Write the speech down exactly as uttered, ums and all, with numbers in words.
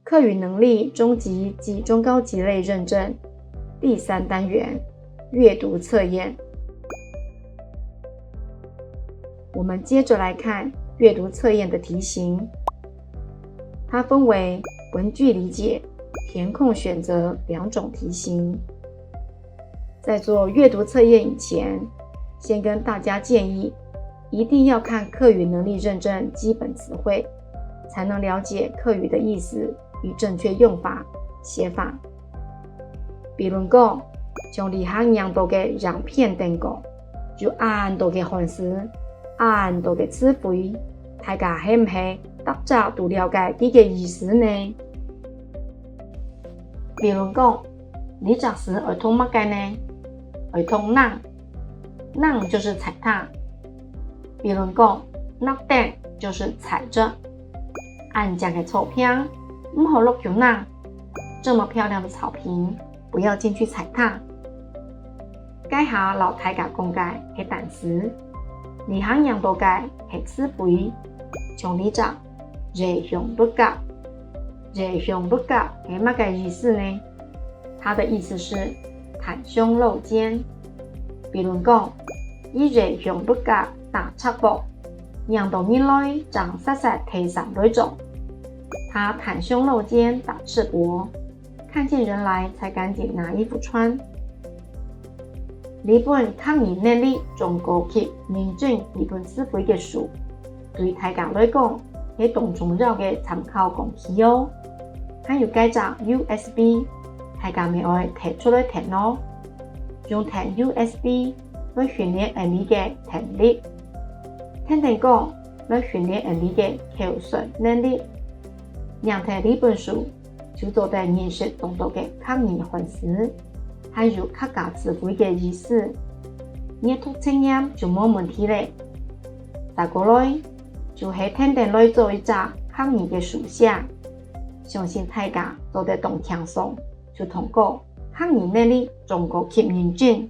客语能力中级及中高级类认证第三单元阅读测验。我们接着来看阅读测验的题型，它分为文句理解、填空选择两种题型。在做阅读测验以前，先跟大家建议，一定要看客语能力认证基本词汇，才能了解客语的意思与正确用法、写法。比如讲，像這下䀴到个影片頂高，有恁多个漢字，恁多个詞彙，大家係毋係逐隻都了解佢个意思呢？比如講，這隻字愛讀麼个呢？愛讀躪，躪就是踩踏。比如講，躪等就是踩著。恁靚个草坪，毋好落去躪。這麼漂亮的草坪，不要進去踩踏。該下摎大家講个係單詞，這下䀴到个係詞彙，像這隻，蹧跇甪角。蹧跇甪角係麼个意思呢？它的意思是袒胸露肩。比如講，佢蹧跇甪角打赤膊，䀴到人來正煞煞退衫來著。他袒胸露肩打赤膊，看見人來才趕緊拿衣服穿。這本客語能力中高級認證基本詞彙个書，對大家來講係當重要个參考工具哦。還有該隻U S B，大家乜愛提出來聽哦。用聽U S B來訓練𠊎俚个聽力，聽等講來訓練𠊎俚个口說能力。䀴忒這本書，就做得認識當多个客語漢字，還有客家詞彙个意思。閱讀測驗就無問題咧。再過來，就係跈等來做一隻客語个書寫，相信大家做得當輕鬆，就通過客語能力中高級認證。